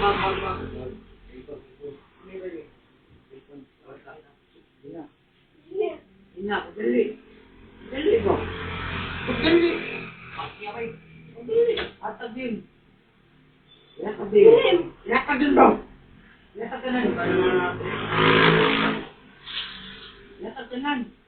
Hug, hug, hug. Dina. Dina, dali. Dali ba? Dali. Dali. Hatag din. Yatag din. Yatag din bro. Yatag tanan. Yatag tanan.